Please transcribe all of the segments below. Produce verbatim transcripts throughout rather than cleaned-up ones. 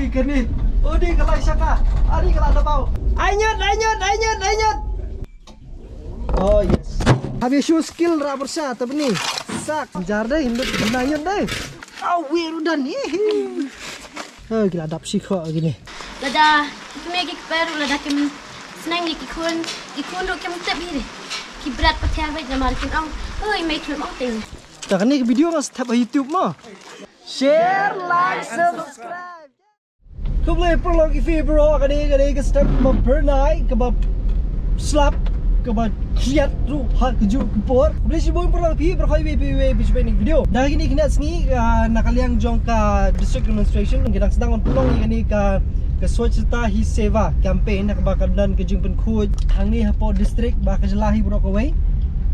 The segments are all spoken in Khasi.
Kani, odi ka lai shaka, ari ka la dabaw. Ai nyut, ai nyut, ai nyut, ai nyut. Oh yes. Habis show skill ra bersha tabni. Sak jar dai, lut na nyut dai. Awi rudan ni. Oh, ki la dap shi kho kini. Lada ki kmie ki kper, lada kim sneng ïa ki khun, ki khun ruh kim tip hi. Ki brat pathiar bad namar kin ong, "Oi, mei kim ong ting." Ta kane ka video nga step ha YouTube mo. Share, like, subscribe. Khublei paralok ïa phi baroh, kane kane ka step kaba bernai, kaba slap, kaba khriat ruh ha kajuh ka por. Khublei shibun paralok ïa phi baroh, iwei pa iwei ba ju peit ïa kane ka video. Da kine ki khyndiat sngi, ah, na ka liang jong ka district administration, ngi dang sdang ban pynlong ïa kane ka, ka Swachhata Hi Seva campaign, na kaba ka don ka jingpynkhuid hangne hapoh district bad ka jylla hi baroh kawei.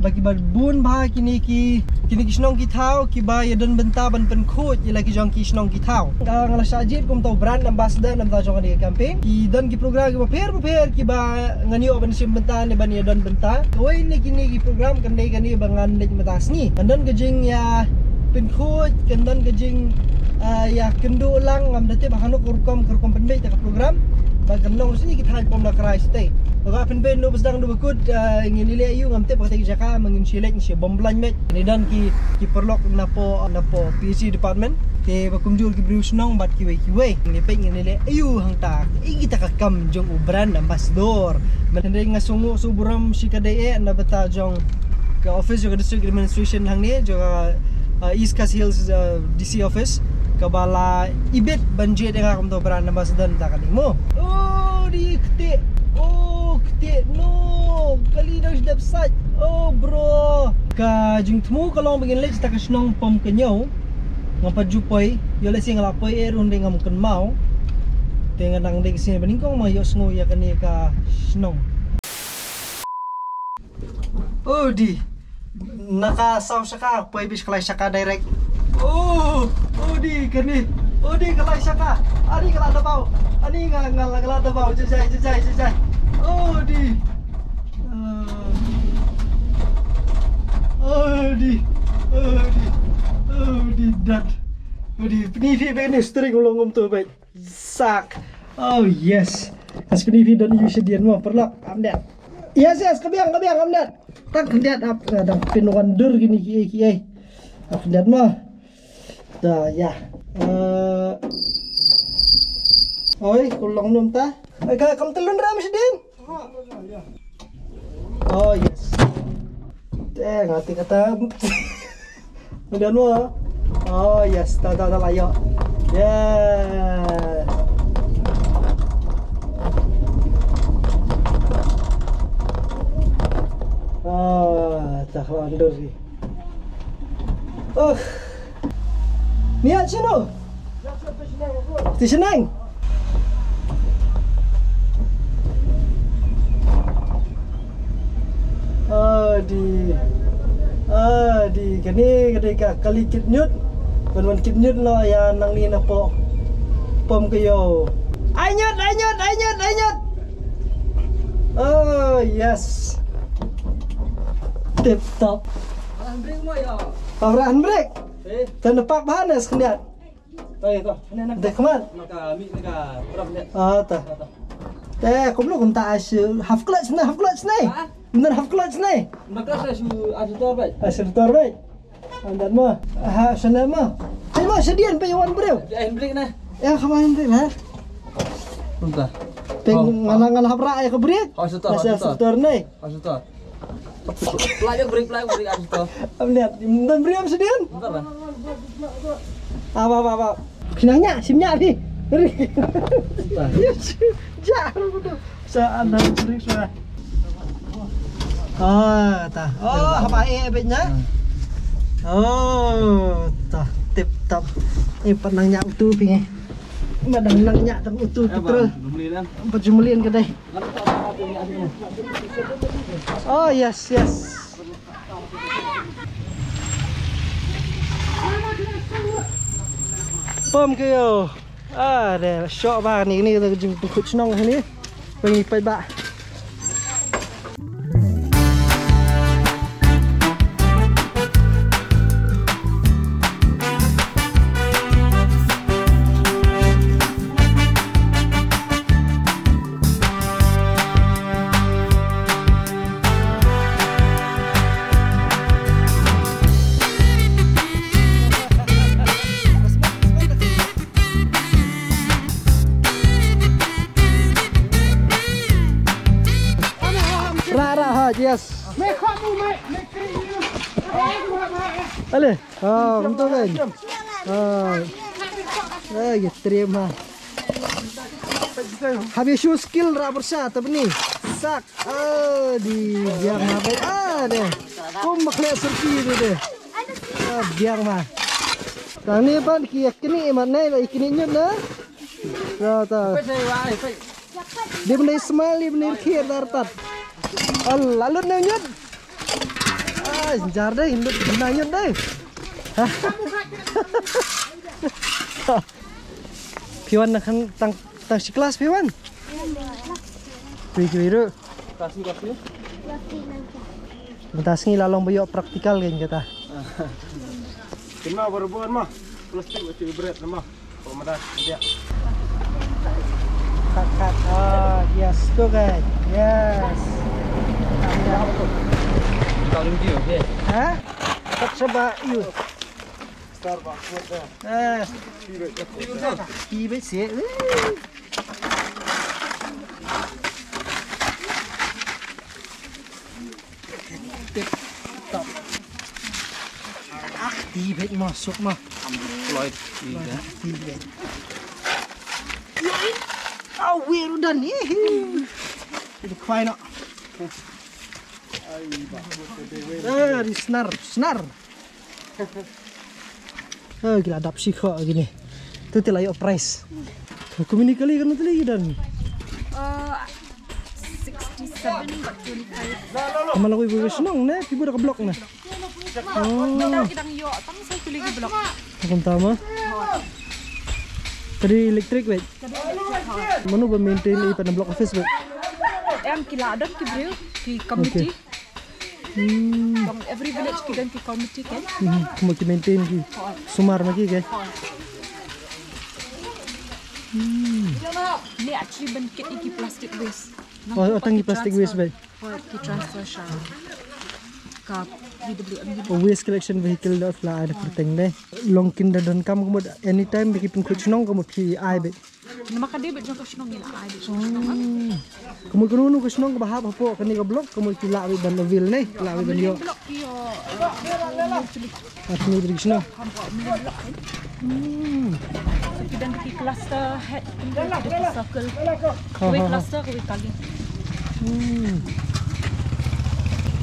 Ba kiba bun bha kine ki, kine ki shnong ki thaw kiba ïadon bynta ban pynkhuid ïa la ki jong ki shnong ki thaw. Nga, nga la shah jied kumta u brand ambassador na bynta jong kane ka campaign. Ki don ki program kiba pher bapher kiba ngan ïoh ban shim bynta ne ban ïadon bynta. Kawei na kine ki program kane kane ba ngan leit mynta sngi. Ngan don ka jingïapynkhuid, ngan don ka jing, ah, ïakynduh lang, ngam da tip ba hano ka rukom, ka rukom pynbeit ka program. Ba kan long sini ki thaiñ Pom Lakrai shatei. Ba ka pynbeit no ba sdang no ba kut, ah, ngin ïaleh aïu ngam tip ba katei ka jaka, ma ngin shu leit, ngin shu bom blan met. Ngi don ki, ki paralok napoh, napoh P H E department. Te ba kumjuh ki briew shnong bad kiwei kiwei. Ngi peit ngi leh aïu hangta. Ïa kita ka kam jong u brand ambassador. Hynrei nga sngew sngewburom shikatdei eh na bynta jong ka office jong ka district administration hangne jong ka, uh, East Khasi Hills, uh, D C office. Kaba la ibit ban jied ïa nga kumta u brand ambassador na kane mo. Oh, di ktieh. Oh, ktieh no. Kali dang sdep sait. Oh, bro. Ka jingthmu ka long ba ngin leit sha ka shnong Pom Kynñiew. Ngam pat ju poi, ïoh lehse nga la poi eh ruh hynrei ngam kynmaw. Te nga dang dei ka sngi ba nyngkong ma ïohsngew ïa kane ka shnong. Oh di. Na ka saw shaka poi bad ka lai shaka direct. Oh, oh di kane. Oh di ka lai shaka. Ani ka la dabaw. Ani nga nga la, ka la dabaw. Jajai, jajai, jajai. Oh di. Ah. Oh di. Oh di. Oh di dat. Oh di. Pynïaid phi bad ne steering u long kumto bad. Sak. Oh yes. As pynïaid phi don ïa u shadien mo paralok. Am dat. Yes, yes, ka biang, ka biang, am dat. Tang khyndiat ap, eh, dang pynwandur kine kiei kiei. Ap khyndiat mo. Da, ïa. Eh. Oi, ka long kumta. Ai ka kam telun ram shadien. Oh yes. Te nga te kata. Udah no. Oh yes, ta ta ta la ïoh. Yeah. Ah, ta khawandor ni. Oh. Niat sino? Ti shnong. Adi. Adi, kane ka dei ka kali kit nyut. Ban wan kit nyut noh ïa nangne napoh Pom Kynñiew. Ai nyut, ai nyut, ai nyut, ai nyut. Oh, yes. Tip top. Ora handbrake. Eh. Te na park bha ne skyndiat. Dei khmat. Ah, ta. Te kumno kumta ai shu half clutch ne, half clutch ne. Ha? Kumta half clutch ne. Ai shu tor bai. Ai shu tor bai. Andat mo. Ha, sana mo. Te mo shadien pe wan briew. Ai handbrake ne. Eh, kham handbrake ha. Kumta. Te nga la, nga la hap rah ai ka brake. Ai shu tor, ai shu tor ne. Ai shu tor. Pla ïa brake, pla ïa brake, ai shu tor. Am liat, don briew am shadien. Bentar lah. Ah, ba, ba, ba. Kynang ñiah, shim ñiah phi. Ja. Sa an dang sering sa. Ah, ta. Oh, haba eh bit na. Oh, ta. Tip top. Eh, pat nang ñiah utu phi. Ma dang nang ñiah tang utu petrol. Pat jumlien ka dei. Oh, yes, yes. Pom Kynñiew. Ah, dei shoh bha ni, ni ka jingpynkhuid shnong ni. Pyngi peit bha. Yes. Ale. Ah, kumto kan. Ah. Ah, ya terima. Haba shu skill ra bersha ta bni. Sak. Ah, di biang ma bai. Ah, de. Kum bakhle surti tu de. Ah, biang ma. Tang ni pan ki yak ni mat nai la ikni nyut na. Ta ta. Di bni smile di bni khir dar tat. Al lalut ne nyut. Ah, jar dai, lut na nyut dai. Phi wan na khang tang tang shi class phi wan. Phi phi ru. Mynta sngi la long ba ïoh practical kan kata. Kena baru buat mah. Plastik macam bread nama. Kau mana dia? Kat kat. Ah, yes tu kan. Yes. Kau lagi okey. Ha? Tak sebab you. Besar bak kuat dah. Eh. Tiba sih. Tip top. Ah, tibet masuk mah. Floyd. Tibet. Awi rudan ni. Ini kwai nak. Ah, di senar, senar. Eh, ki la dap shi kha kine. Tu te la ïoh prize. Kumne kali kan tu lagi dan. Uh, sixty-seven but twenty-five. Kamal aku ibu shnong ne, ibu dah block ne. Oh. Kita kita ïoh tang saya pilih block. Aku tama. Tadi elektrik weh. Manu ba maintain i pan block office weh. Em ki la dot ki briew ki committee. From every village ki don ki committee kan. Kuma ki maintain ki sumar ma ki ke. Ni actually ban kit ki plastic waste. Oh, tang ki plastic waste bai. Ki transfer sha ka P W M. Waste collection vehicle da fla ada perteng deh. Long kin da don kam kumut anytime ba ki pynkhuid shnong kumut phi ai bai. Nama ka dei ba jong ka shnong ila ai ba jong ka shnong. Kumut kunu nu ka shnong ba hap hapoh kani ka block kumut ki la wi ban avail ne, la wi ban ïoh. Block ki ïoh. At ni dri shnong. So ki don ki cluster head, ki don ki circle. Kawei cluster kawei kali.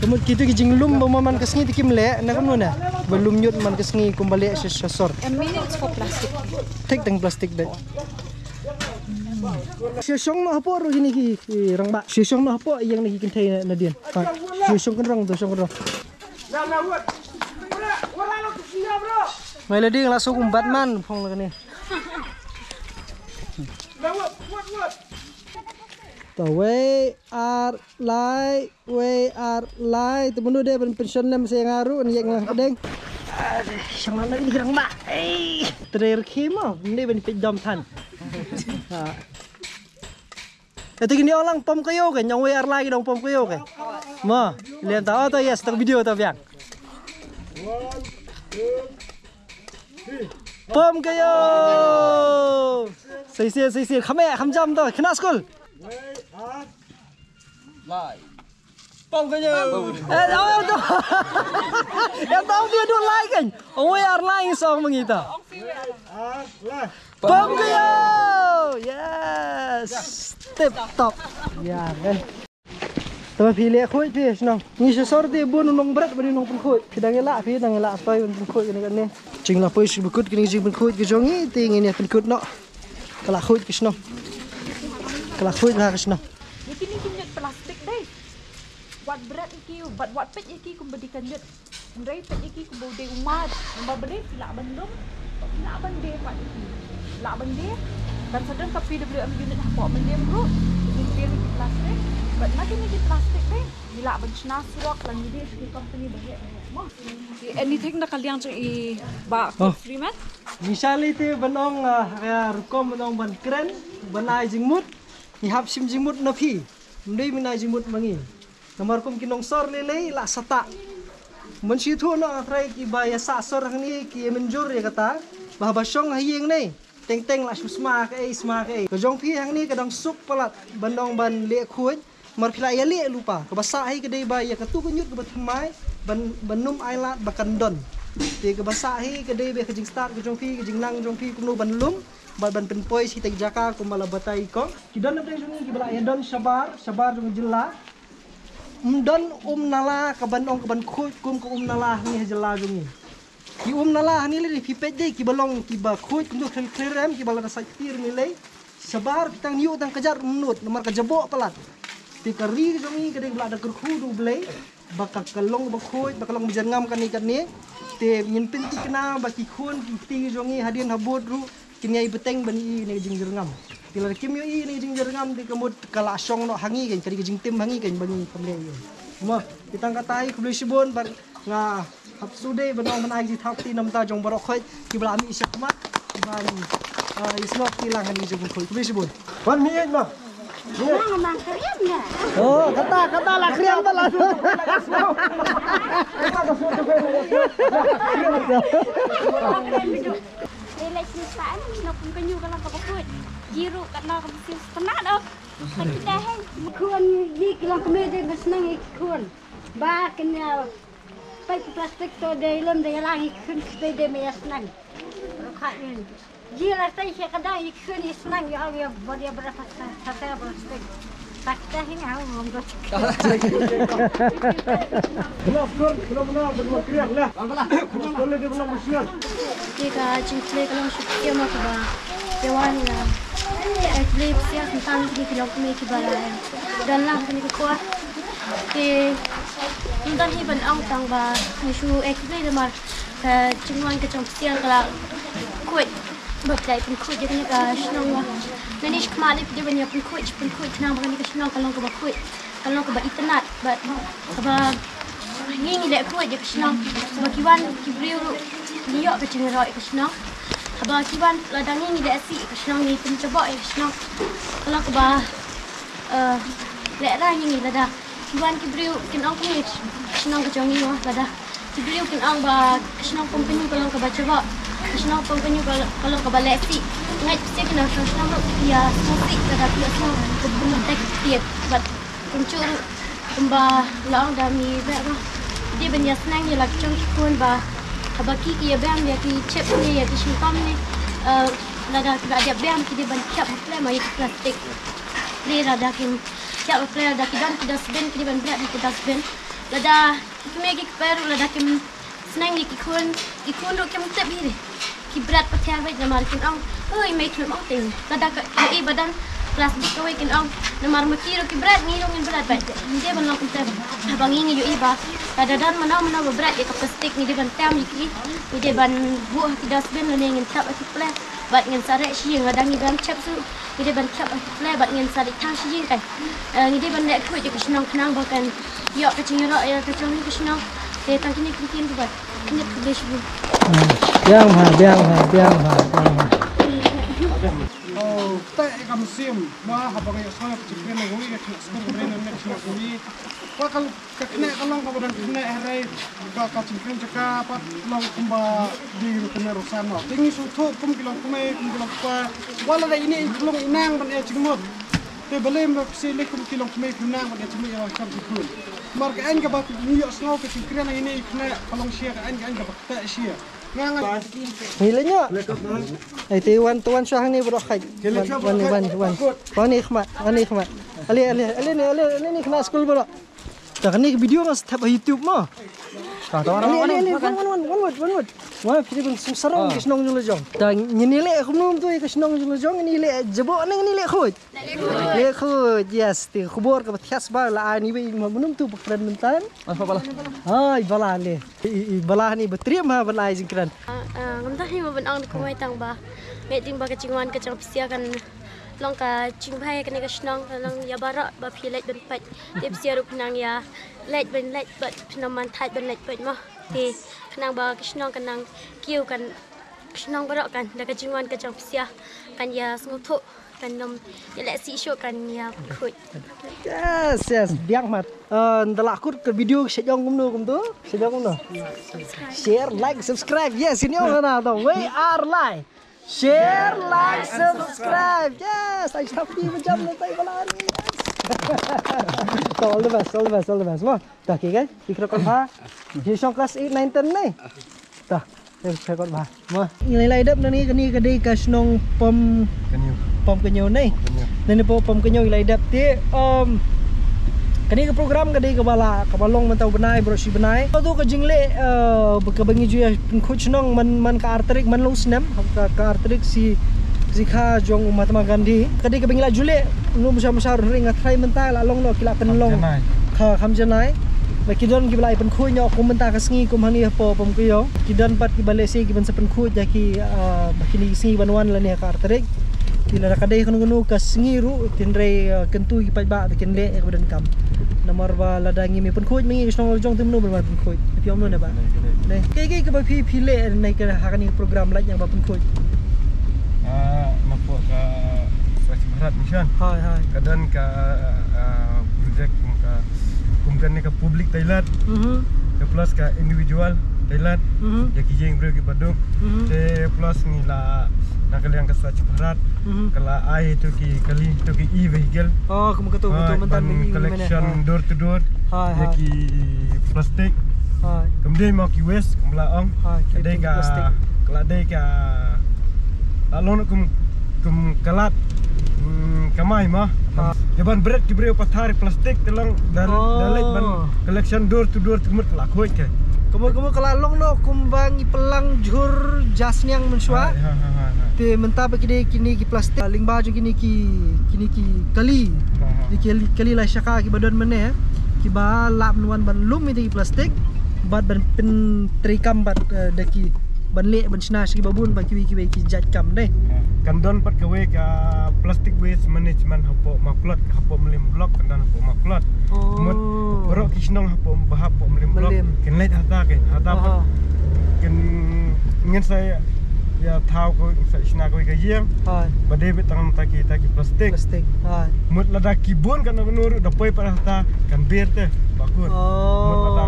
Kumut kitu ki jinglum ba man ka sngi te kim leh na kumno na. Ba lum ñiut man ka sngi kumba leh sha sor. A minutes for plastic. Thik tang plastic bag. Shisong noh hapoh ruh kine ki rangbah. Shisong noh hapoh ïeng na ki kynthei na dien. Shisong kynrong tu shisong kynrong. Mai la ding la suk um Batman phong la kane. Ta wei ar lai wei ar lai tu munu de ban pension nem se ngaru ni yek ngang deng. Shang lan ni rangbah. Ei, trer khima ni ban pit dom than. Ito kini olang pom kayo ke, nyong wei ar lai dong pom kayo ke. Mo, lian ta, oh, ta yes, ta video ta biang. Pom kayo. Sisi sisi kham eh kham jam to khna school. Lai. Pom kayo. Eh, oh, to. Ya tau dia dua lai kan. Oh, wei ar lai song mengita. Pom kayo. Yes. Tip top. Ya kan. Tama phi leh khuid phi shnong. Ngi sha sor te bun nong bret bun nong pynkhuid. Phi dang ïa lah phi dang ïa lah poi bun pynkhuid kane kane. Jing lah poi shu bykut kane jing pynkhuid ka jong ngi te ngin ïa pynkut noh. Ka lah khuid ka shnong. Ka lah khuid bha ka shnong. Ïa kine ki ñiut plastik dei. Wat bret ïa ki bad wat peit ïa ki kumba dei ka ñiut. Hynrei peit ïa ki kumba u dei u mad, namar balei phi lah ban lum, phi lah ban die pat ïa ki. Phi lah ban die, kan sa don ka P W M unit hapoh Mylliem ruh, ki die ïa ki plastik. Bad na kine ki plastik dei, ngi lah ban shna surok, lane ngi die sha ki company baheh baheh. Mo. Anything na ka liang jong i Bah Freeman? Ngi shah lei te ban ong, ah, ka rukom ban ong ban kren, ban ai jingmut, ngi hap shim jingmut na phi. Ym dei ban ai jingmut ma ngi. Namar kum ki nongsor lei lei la sah ta. Mynshuwa noh nga trai kiba ïa sah sor hangne ki mynjur ïa kata. Ba haba shong ha ïing ne. Teng teng la shu sma kaei sma kaei. Ka jong phi hangne ka dang suk palat ban dang ban leh khuid. Mar phi la ïaleh lypa, kaba sah hi ka dei ba ïa katu ka ñiut kaba thymmai ban, ban ym ailad ba kan don. Te kaba sah hi ka dei ba ka jingstad ka jong phi, ka jingnang jong phi kumno ban lum bad ban pynpoi sha kita ki jaka kumba la batai ko. Ki don napdeng jong ngi kiba la ïa don shabar, shabar jong jylla. Ym don um nala kaban ong kaban khuid kum ka um nala hangne ha jylla jong ngi. Ki um nala hangne lei phi peit dei kiba long kiba khuid kumno, khlir khlir em, kiba la da sait tir ngi lei. Shabar phi tang ñiuh tang kjat ym nud namar ka jaboh palat. Te ka ri jong ngi ka dei ba la da kyrkhu da U Blei ba ka, ka long ba khuid, ba ka long ba jyrngam kane kane. Te ngin pynthikna ba ki khun ki kti jong ngi hadien habud ruh kin ïai bteng ban ïohi ïa kane ka jingjyrngam. Te lada kim ïohi ïa kane ka jingjyrngam te ka mut ka la shong noh ha ngi, kan, ka dei ka jingtim ha ngi, kan, ba ngi kam leh ïa. Mo, te tang katai, khublei shibun bad nga hap shu dei ban ong ban ai ka jingthaw kti na bynta jong baroh khoit kiba la mih shakhmat ban, ah, ïasnoh kti lang ha kane ka jingpynkhuid. Khublei shibun. Wan mih ïeit ma. Nang nang keriam na. Oh, kata, kata la keriam ba la. Ni lei shisha ni nok pun kanyu ka long kaba khuid. Jiru kat nok kaba sil setengah dok. Kat kita hai. Khun, ïa ki long kmie de ba sneng ïa ki khun. Ba kynja peit plastik to de lem de lang ïa ki khun, ki de me ïa sneng. Kha ïa. Ji la tai ïa ka dang ïa ki khun ïa sneng ïa ong ïa bor ïa bra plastik. Plastik. Belum, belum, belum, belum kriak lah. Belum, belum, belum, belum. Te ka jingkhublei ka long shuh ïa ma kiba ïa wan ïa. Ai khublei psiah tang kine ki longkmie kiba la ïa don lang kane ka por. Te ym don hi ban ong tang ba ngi shu ai khublei namar ka jingwan ka jong psiah ka la khuid. Ba phi la pynkhuid ïa kane ka shnong ba. Nangne shakhmat lei phi dei ban ïa pynkhuid, pynkhuid khnang ba kane ka shnong ka long kaba khuid. Ka long kaba itynnad bad kaba ngi ngi leh khuid ïa ka shnong. Ba ki wan ki briew ruh ngi ïoh ka jingïaroh ïa ka shnong. Haba ki wan lada ngi ngi leh sih ïa ka shnong, ngi pynjaboh ïa ka shnong. Ka long kaba, eh, lehrain ïa ngi lada ki wan ki briew kin ong kumne ka shnong ka jong ngi mo, lada ki briew kin ong ba ka shnong Pumkñiu ka long kaba jaboh, ka shnong Pumkñiu ka long kaba leh sih. Ngeit phi kin ong shnong shnong ruh ki ïa sngewsih lada ki ïa sngewsih ka bun tek tiek bad kumjuh ruh kumba la ong da mi beh ba dei ban ïa sneng ïa la ki jong ki khun ba haba ki ki ïa bam ïa ki chip ne ïa ki sngewtam ne, eh, lada ki ba dei bam ki dei ban kiap ha khlem ïa ki plastik. Ne lada kim kiap ha khlem, lada ki don ki dustbin ki dei ban bret ïa ki dustbin. Lada ki kmie ki kper ruh lada kim sneng ïa ki khun, ki khun ruh kim tip hi re. Ki bret pathiar beit namar kin ong, oi mei khlem ong te. Lada ka ïohi ba don plastik kawei kin ong, namar ma ki ruh ki bret ngi ruh ngin bret beit. Ngi dei ban long kumta. Haba ngi ngi ïohi ba lada don mano mano ba bret ïa ka plastik ngi dei ban tem ïa ki. Ngi dei ban buh ha ki dustbin lane ngin tap ha ki plastik. Bad ngin sa reh shi ïing lada ngi bam chep su. Ngi dei ban khap ha ki plastik bad ngin sa leit thang shi ïing kan. Eh, ngi dei ban leh khuid ïa ka shnong khnang ba kan ïoh ka jingïaroh ïa ka jong ngi ka shnong. Te tang kine ki ktien ruh bad kine khublei shibun. Biang ha, biang ha, biang ha, biang ha. Oh, te ka mynsiem ba haba ngi ïohsngew ïa ka jingkren na ngi ka jingkren na ngi ka jingkren. Ba ka Ka khynnah ka long kaba dang khynnah hynrei ka, ka jingkren jong ka pat long kumba dei ruh khynnah ruh san mo. Te ngi sngewthuh kum ki longkmie kum ki longkpa. Wat la da ine i khlung i nang ban ïa jingmut. Te balei ma phi leh kum ki longkmie ki nang ban ïa jingmut ïa la ka jingkren. Namar ka aiñ kaba ngi ïohsngew ka jingkren ine i khynnah ka long shia ka aiñ ka aiñ kaba ktah shia. Nga nga. Ngi leh ñiah. Ai te wan te wan shuwa hangne bro khai. Wan wan wan. Wan ni khmat, wan ni khmat. Ale ale ale ni ale ale ni khmat skul bro. Ta kane ka video nga sa thep ha YouTube mo. Ka ta wan wan wan wan wan wan wan wan. Wa phi ban sum sarong ki shnong jong la jong. Ta ngin ïaleh kumno tu ka shnong jong la jong ngin ïaleh jabo ne ngin ïaleh khuid. Leh khuid yes te khubor ka ba thias ba la ani wei mo mynum tu ba kren myntan. Ai bala le. I bala ni ba triam ha ban ai jingkren. Ngam dah ni mo ban ong da kumai tang ba. Ngai ding ba ka jingwan ka jong phi sia kan long ka jingbha ïa kane ka shnong, ka long ïa baroh ba phi leit ban peit. Te phi sia ruh phi nang ïa leit ban leit bad phi nang man thait ban leit peit mo. Te khnang ba ka shnong kan nang kiew kan ka shnong baroh kan da ka jingwan ka jong phi sia kan ïa sngewthuh kan nym ïa leh sih shuh kan ïa khuid. Yes yes biang mat. Nda la kut ka video sha jong kumno kumto sha jong kumno. Share, like, subscribe. Yes ini ong na to we are live. Share, like, subscribe. Yes, ai sap di macam na tai bala ni. To, all the best, all the best, all the best. Mo, ta ki kan? Ki kro kon ba. Ki shong class eight, nine, ten ne. Ta, ki kro kon ba. Mo, ngi la ïa dep na ni, kane ka dei ka shnong Pom, Kynñiew. Pom Kynñiew ne. Pom Kynñiew. Na ni po Pom Kynñiew ngi la ïa dep te, um, kane ka program ka dei kaba la, kaba long mynta u bnai, baroh shi bnai. Ka tu ka jingleh, uh, kaba ngi ju ïa pynkhuid shnong man, man ka ar tarik, man la u snem, ka, ka ar tarik shi, shi kha jong u Mahatma Gandhi. Ka dei kaba ngi la ju leh, nu masa masa ruh nga tharai mynta la long noh ki la pynlong. Kham janai. Kha, kham janai. Ba ki don kiba la ïa pynkhuid noh kum mynta ka sngi kum hangne hapoh Pom Kynñiew. Ki don pat kiba lehse kiban sa pynkhuid ïa ki, ah, ba kine ki sngi ban wan lane ha ka ar tarik. Te lada ka dei kano kano ka sngi ruh, hynrei, ah, kyntu ïa ki paidbah ba kin leh ïa kaba donkam. Namar ba lada ngim ïa pynkhuid ma ngi ka shnong la jong te mano ban wan pynkhuid. Phi ong mano ne ba. Dei, dei. Dei. Kaei kaei kaba phi, phi leh ne ka ha kane ka program lait ïa ba pynkhuid. Ah, napoh ka Swachh Bharat Mission. Hai, hai. Ka don ka, ah, project kum ka, kum kane ka public toilet. Mhm. Te plus ka individual toilet. Mhm. Ïa ki ïing briew kiba duk. Mhm. Te plus ngi la na ka liang ka Swachh Bharat. Mhm. Ka la ai tu ki kali, tu ki e-vehicle. Oh, kum ka tu, ka tu, ah, mynta ban ngi, ngi collection door to door. Hai, ïa hai. Ki plastik. Hai. Kam dei mo ki waste, kum la ong. Hai, ki dei ka plastik. Ka la dei ka, la long kum, kum ka lad, mm, kamai mo. Hai. Ïa ban bret ki briew pathar plastik te long da, oh, da leit ban collection door to door te mut ka la khuid ka. Ka mut, ka mut ka la long noh kumba ngi pynlang jhur jasniang mynshuwa. Hai, hai, hai, hai. Te mynta ba ki dei kine ki plastik, lyngba jong kine ki, kine ki kali. Aha. Ki kali, kali la shaka kiba don mynne, kiba lah ban wan ban lum ïa ki plastik, bad ban pyntreikam bad, eh, da ki ban leh ban shna sha kiba bun bad kiwei kiwei ki jait kam dei. Kan don pat kawei ka plastic waste management hapoh Mawklod, hapoh Mylliem Block, kan don hapoh Mawklod. Oh. Mut baroh ki shnong hapoh, ba hapoh Mylliem Block. Mylliem. Kin leit hata, kin hata pat. Aha. Kin ngin sa ïa thaw ko, sa shna ko ka ïing. Hai. Ba dei beit tang ta ki, ta ki plastik. Plastik. Hai. Mut lada ki bun kano kano ruh da poi pat hata kan ber te. Ba kun. Oh. Mut lada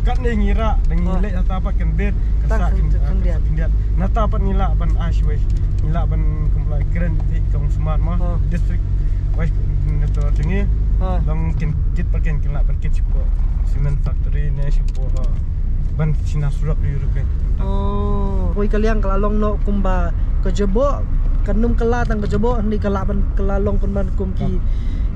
katne ngi rah da ngi leit hata pat kan ber. Kan sa khyndiat. Nata pat ngi lah ban ai shwa. Ngi lah ban kumba la kren te kong Sumar mo. Oh. District wise coordinator jong ngi. Hai. Long kin kit pat kin, kin lah ban kit shapoh cement factory ne shapoh, ban shna surok ïa ruh kin. Oh, hoi ka liang ka la long noh kumba ka jaboh, kan ym kylla tang ka jaboh, hynrei ka la ban, ka la long kumban kum ki,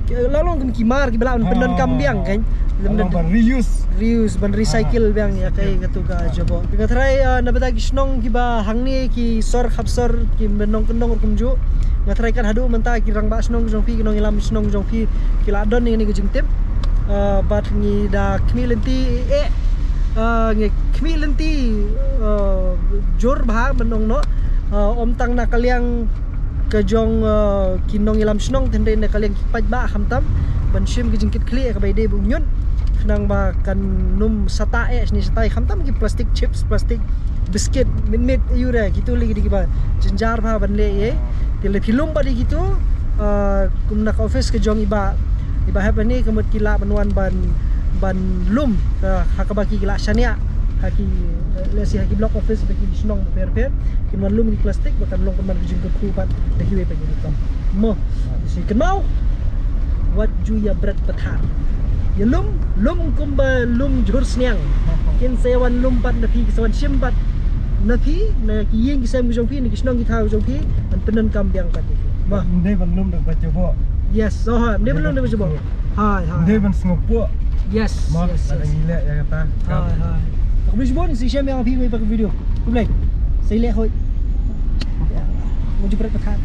ki, la long kum ki mar kiba lah ban pyndonkam biang kan. Ka long ban reuse. Reuse, ban recycle biang ïa kaei katu ka jaboh. Nga tharai, ah, na bynta ki shnong kiba hangne ki sor khap sor ki nongkyndong ruh kumjuh. Nga tharai kat haduh mynta ki rangbah shnong jong phi, ki nongïalam shnong jong phi, ki la don ïa kane ka jingtip. Ah, bad ngi da khmih lynti eh, ah, ngi khmih lynti, ah, jur bha ban ong noh, ah, ym tang na ka liang ka jong, ah, ki nongïalam shnong, hynrei na ka liang ki paidbah khamtam ban shim ka jingkitkhlieh kaba ïadei bad u ñiut, khnang ba kan ym sata eh shane shatai, khamtam ki plastik chips, plastik biscuit, mit mit, ïa u re, kitu lei ki dei kiba jynjar bha ban leh ïa. Te lada phi lum pat ïa kitu, ah, kum na ka office ka jong i bah, i bah Hep ne, ka mut ki lah ban wan ban, ban lum, ah, ha kaba ki lah shaniah ha ki, eh, lehse ha ki block office ba ki shnong bapher bapher, kin wan lum ki plastik ba kan long kumban ka jingkyrkhu pat da kiwei pat ki rukom. Mo, shi kynmaw, wat ju ïa bret pathar. Ïa lum, lum kumba lum jhur sniang. Kin sa ïa wan lum pat na phi, ki sa wan shim pat na phi, na ki ïing ki sem ki jong phi, na ki shnong ki thaw ki jong phi, ban pyndonkam biang pat ïa ki. Mo. Ym dei ban lum da kaba jaboh. Yes, oh, ym dei ban lum da kaba jaboh. Hai, hai. Ym dei ban sngewpoh. Yes, yes, yes. Mo, lada ngi leh ïa kata. Hai, hai. Khublei shibun, sa ïashem ïa phi ha kawei pat ka video. Khublei. Sa ïaleh hoi. Mo, ju bret pathar.